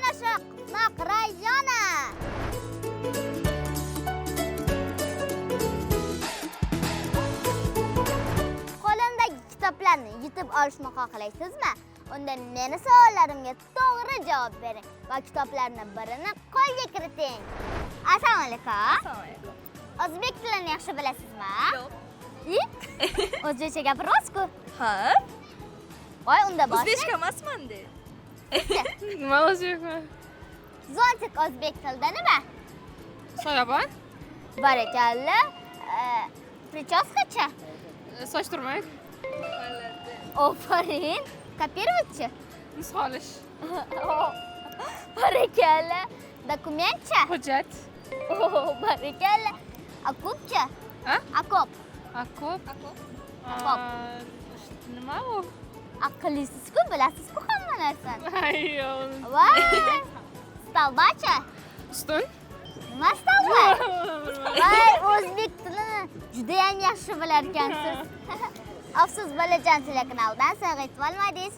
Oshiq Qutloq rayoni. Qo'limdagi kitoblarni yutib olishni xohlaysizmi? Unda meni savollarimga to'g'ri javob bering va kitoblarni birini qo'lga kiriting. Assalomu alaykum. Assalomu alaykum. O'zbek tilini yaxshi bilasizmi? Yo'q. I? O'zbekcha gapiryapsiz-ku. Ha? Voy, unda boshlang. O'zbekcha emasman-da. Nima o'zbekmi? Зонтик o'zbek tilida nima? Soyabon, Barakalla. Прическа chi? Soch turmak, Ofarin. Копировать chi? Nusxa olish, Barakalla. Документ chi? Hujjat, Oh, barakalla. Окоп chi? Ha? Окоп. Окоп. Окоп. Окоп. Nima u? Aqllisizku, bilasizku hamma narsani. Ay, yo'q. Voy. Столба chi? Ustun. Nima столба? Voy, o'zbek tilini judayam yaxshi bilar ekansiz. Afsus, bolajon telekanalidan sovg'a yutib olmadingiz.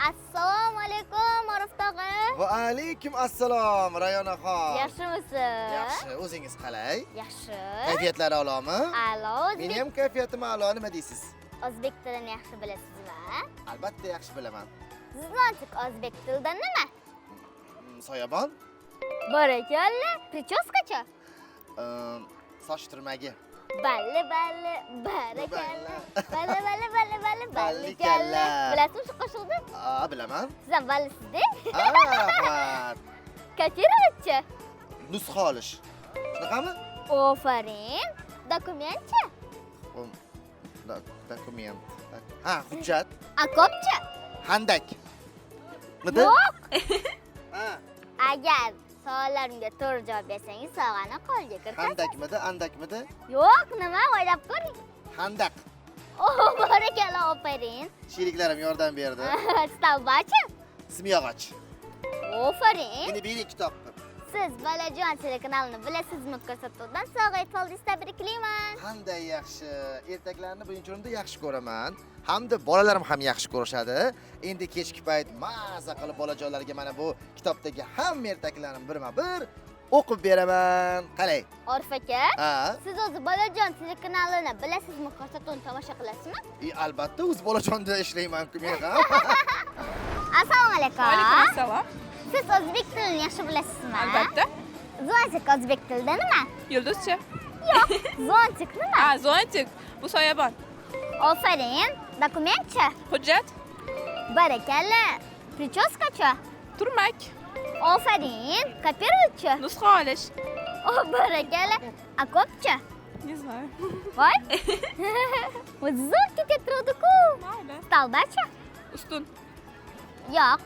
Assalomu alaykum, Orif tog'a. Va alaykum assalom, Rayonaxon. Yaxshimisiz? Yaxshi, o'zingiz qalay? Yaxshi. Kayfiyatlar a'lomi? A'lo, o'zbek. Meni ham kayfiyatim a'lo, nima deysiz? O'zbek tilini yaxshi bilasizmi? Albatta yaxshi bilaman. Зонтик o'zbek tilida nima? Soyabon, Barakalla. Прическа chi? Soch turmagi. Balli balli barakalla. Balli balli balli balli balli kalla. Balli kalla. Bilasizmi shu qo'shiqni? A, bilaman. Siz ham ballisizda? A, rahmat. Копировать chi? Nusxa olish. Shunaqami? Ofarin. Документ chi? Документ. Ha, hujjat. Окоп chi? Handak. Midi? Yo'q. Ha, Agar savollarimga to'g'ri javob bersangiz, sovg'ani qo'lga kiritasiz. handakmidi, andakmidi? Yo'q, nima o'ylab ko'ring. Handaq. Oh, barakalla, ofarin. Sheriklarim yordam berdi. Столба chi? Simyog'och. Ofarin. Endi bering kitobni. Siz Bolajon telekanalini bilasizmi ko'rsatuvdan sovg'a yutib oldingiz, tabriklayman. Qanday yaxshi. Ertaklarni birinchi o'rinda yaxshi ko'raman. Hamda bolalarim ham yaxshi ko'rishadi. Endi kechki payt maza qilib bolajonlarga mana bu kitobdagi hamma ertaklarni birma-bir o'qib beraman. Qalay? Orif aka, Ha? siz o'zi Bolajon telekanalini bilasizmi ko'rsatuvini tomosha qilasizmi? Albatta, o'z bolajonda ishlayman-ku men ham. Assalomu alaykum. Alaykum assalom. Siz o'zbek tilini yaxshi bilasizmi? Albatta. Зонтик o'zbek tilida nima? Yulduzcha. Yo'q, зонтик nima? Ha, зонтик. Bu soyabon. Ofarin. Документ chi? Hujjat. Barakalla. Прическа chi? Turmak. Ofarin. Копировать chi? Nusxa olish. Oh, barakalla. Окоп chi? Не знаю. Voy. O'zi zo'r ketaverdi-ku. Mayli. Столба chi? Ustun. Yo'q.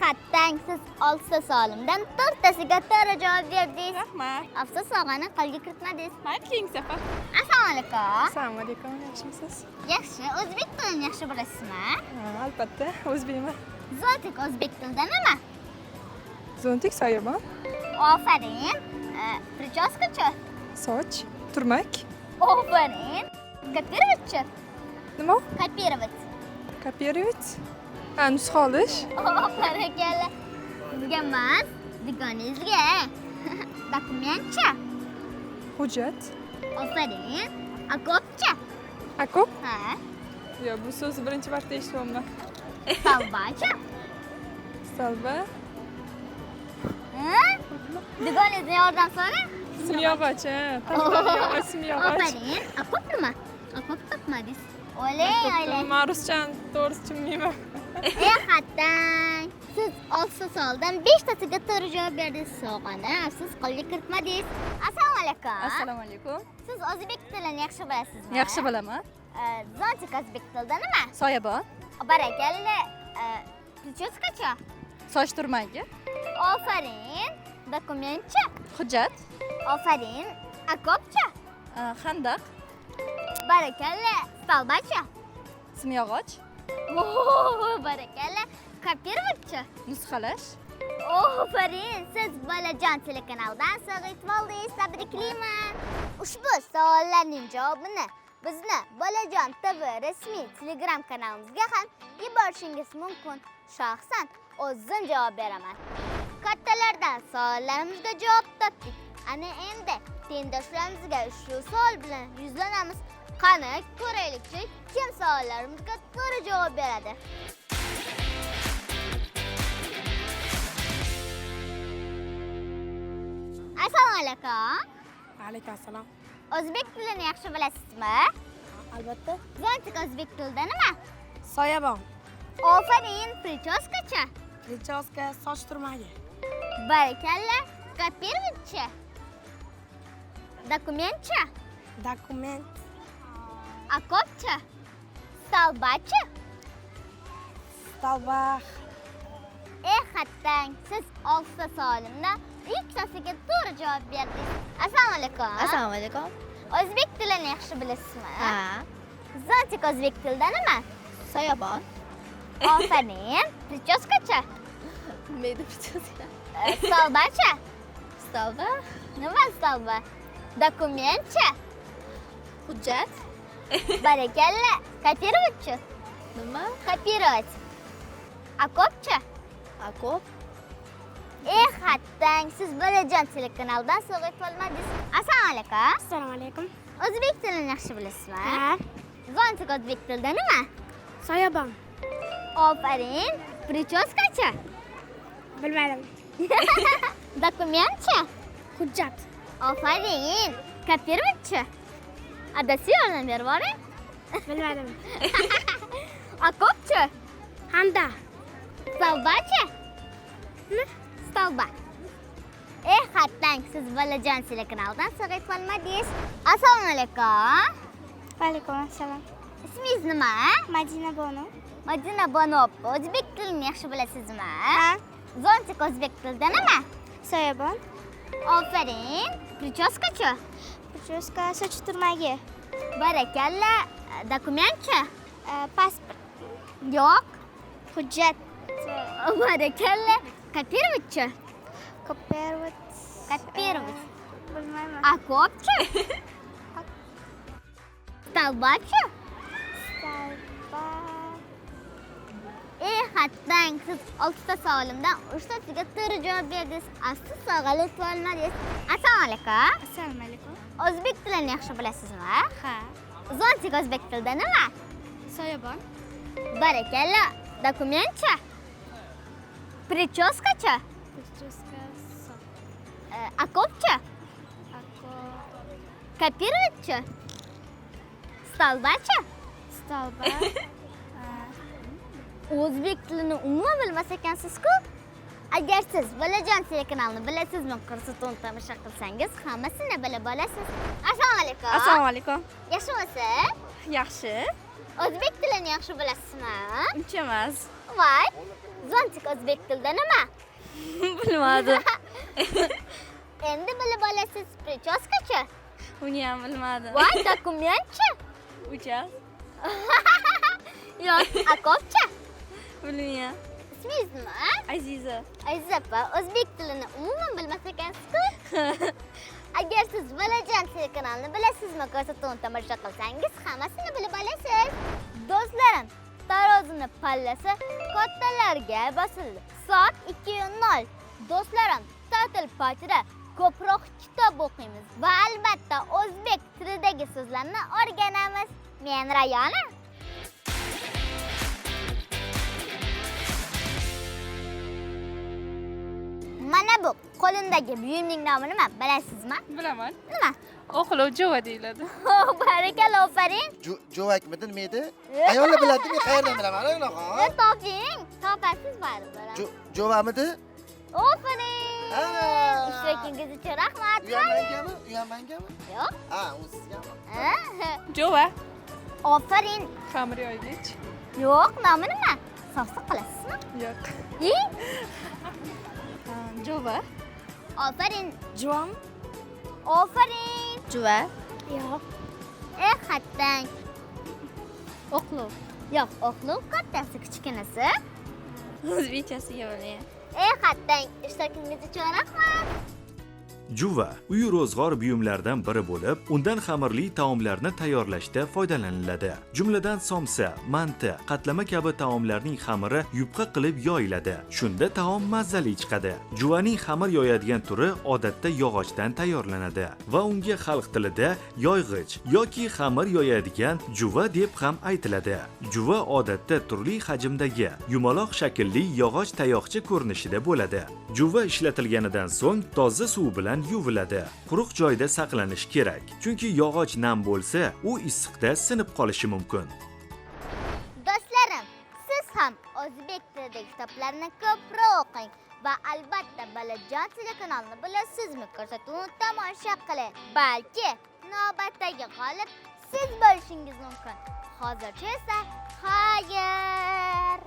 Xattang, siz oltita savolimdan to'rttasiga to'g'ri javob berdingiz. Rahmat. Afsus, sovg'ani qo'lga kiritmadingiz. Mayli, keyingi safar. Assalomu alaykum. Assalomu alaykum, yaxshimisiz? Yaxshi, o'zbek tilini yaxshi bilasizmi? Ha, albatta, o'zbekman. Зонтик o'zbek tilida nima? Зонтик soyabon, Ofarin. Прическа chi? Soch, turmak, Ofarin. Копировать chi? Nima? Копировать. Копировать. Ha, nusxa olish, Oh, barakalla. Sizga emas, dugonangizga. Документ chi? Hujjat, Ofarin. Окоп chi? Окоп. Ha. Yo'q, bu so'zni birinchi marta eshityapman. Столба chi? Столба, Ha? Dugonangizdan yordam so'rang. Simyog'och, ha, taxta simyog'och. Ofarin. Окоп nima? Окоп topmadingiz. O'ylang, o'ylang. Man ruschani to'g'risi tushunmayman. Xattang. Siz oltita savoldan beshtasiga to'g'ri javob berdingiz. Sovg'ani afsus qo'lga kiritmadingiz. Assalomu alaykum. Assalomu alaykum. Siz o'zbek tilini yaxshi bilasizmi? Yaxshi bilaman. Зонтик o'zbek tilida nima? Soyabon. Barakalla. Прическа chi? Soch turmagi. Ofarin. Документ chi? Hujjat. Ofarin. Окоп chi? Handaq. Barakalla. Столба chi? Simyog'och. Oh, barakalla. Копировать chi? Nusxalash. Ofarin, siz Bolajon telekanalidan sovg'a yutib oldingiz. Tabriklayman. Ushbu savollarning javobini bizni Bolajon TV rasmiy Telegram kanalimizga ham yuborishingiz mumkin. Shaxsan o'zim javob beraman. Kattalardan savollarimizga javob topdik. Ana endi tengdoshlarimizga shu savol bilan yuzlanamiz. Qani ko'raylikchi, kim savollarimizga to'g'ri javob beradi? Assalomu alaykum. Alaykum assalom. O'zbek tilini yaxshi bilasizmi? Albatta. Zontik o'zbek tilida nima? Soyabon. Ofarin, prichoskachi? Prichoska soch turmagi. Barakalla, kopirchi? Dokumentchi? Dokument. Okopchi? Stolbachi? Stolba. Hattang, siz 6 ta savolimdan ikkitasiga to'g'ri javob berdingiz. Assalomu alaykum. Assalomu alaykum. O'zbek tilini yaxshi bilasizmi? Ha. Zontik o'zbek tilida nima? Soyabon. Ofarin. Prichoskachi? Mayda prichoska. Stolbachi? Stolba. Nima stolba? Dokumentchi? Hujjat. Barakalla. Kopiruvchi? Nima? Kopirovat. Okopchi? Okop. Hattang, siz Bolajon telekanalidan sovg'a olmadingiz. Assalomu alaykum. Assalomu alaykum. O'zbek tilini yaxshi bilasizmi? Ha. Zontik o'zbek tilida nima? Soyabon. Ofarin. Prichoskachi? Bilmadim. Dokumentchi? Hujjat. Ofarin. Kopiruvchi? Adasi yordam berib yuboring. Bilmadim. Okopchi? Hamda. Stolbachi? Stolba. Hattang, siz Bolajon telekanalidan sovg'a olmadingiz. Assalomu alaykum. Va alaykum assalom. Ismingiz nima? Madina Bonu. Madina Bonu opa, o'zbek tilini yaxshi bilasizmi? Ha. Zontik o'zbek tilida nima? Soyabon. Ofarin. Prichoskachi? Prichoska soch turmagi. Barakalla. Dokumentchi? Pasport. Yo'q. Hujjat. Barakalla. Kopiruvchi? Kopirovat. Kopirovat. Bilmayman. Okopchi? Stolbachi? Stolba. Hattang, siz 6 ta savolimdan 3 tasiga to'g'ri javob berdingiz. Afsus, sovg'a olmadingiz. Assalomu alaykum. Assalomu alaykum. O'zbek tilini yaxshi bilasizmi? Ha. Zontik o'zbek tilida nima? Soyabon. Barakalla. Dokumentchi? Prichoskachi? Prichoska. Okopchi? Okop. Kopiruvchi? Stolbachi? Stolba. O'zbek tilini umuman bilmas ekansiz-ku. Agar siz Bolajon telekanalini bilasizmi, ko'rsatuvni tomosha qilsangiz, hammasini bilib olasiz. Assalomu alaykum. Assalomu alaykum. Yaxshimisiz? Yaxshi. O'zbek tilini yaxshi bilasizmi? Uncha emas. Voy, zontik o'zbek tilida nima? Bilmadim. Endi bilib olasiz, prichoskachi? Uni ham bilmadim. Voy, dokumentchi? Uchas. Yo'q, okopchi? Bilmayman. Ismingiz nima? Aziza. Aziza opa, o'zbek tilini umuman bilmas ekansiz-ku. Agar siz Bolajon telekanalini bilasizmi, ko'rsatuvni tomosha qilsangiz, hammasini bilib olasiz. Do'stlarim, tarozini pallasi kattalarga bosildi. Soat 2:00. Do'stlarim, ta'til paytida ko'proq kitob o'qiymiz va albatta o'zbek tilidagi so'zlarni o'rganamiz. Men Rayona. Mana bu qo'limdagi buyumning nomi nima, bilasizmi? Bilaman. Nima? O'qlov jo'va deyiladi. Barakalla, ofarin. Jo'vakmidi, nima edi? Ayollar biladi, men qayerdan bilaman, Rayona. Toping, topasiz baribir. Jo'vamidi? Ofarin. Ana. Ishtirokingiz uchun rahmat. U ham mengami? U ham mengami? Yo'q. Ha, u sizgami? Ha. Jo'va. Ofarin. Xamir yoygich. Yo'q, nomi nima? Sovsa qilasizmi? Yo'q. I? Jo'va. Ofarin. Juvam. Ofarin. Juva. Yo'q. Hattang. O'qlov. Yo'q, o'qlov kattasi, kichkinasi. O'zbekchasiga bilmayman. Hattang, ishtirokingiz uchun rahmat. Juva uy ro'zg'or buyumlaridan biri bo'lib, undan xamirli taomlarni tayyorlashda foydalaniladi. Jumladan somsa, manti, qatlama kabi taomlarning xamiri yupqa qilib yoyiladi. Shunda taom mazali chiqadi. Juvaning xamir yoyadigan turi odatda yog'ochdan tayyorlanadi va unga xalq tilida yoyg'ich yoki xamir yoyadigan juva deb ham aytiladi. Juva odatda turli hajmdagi yumaloq shaklli yog'och tayoqcha ko'rinishida bo'ladi. Juva ishlatilganidan so'ng toza suv bilan yuviladi. Quruq joyda saqlanishi kerak, chunki yog'och nam bo'lsa, u issiqda sinib qolishi mumkin. Do'stlarim, siz ham o'zbek tilidagi kitoblarni ko'proq o'qing va albatta Balajon telekanalini "Bilasizmi" ko'rsatuvini tomosha qiling. Balki navbatdagi g'olib siz bo'lishingiz mumkin. Hozircha esa xayr.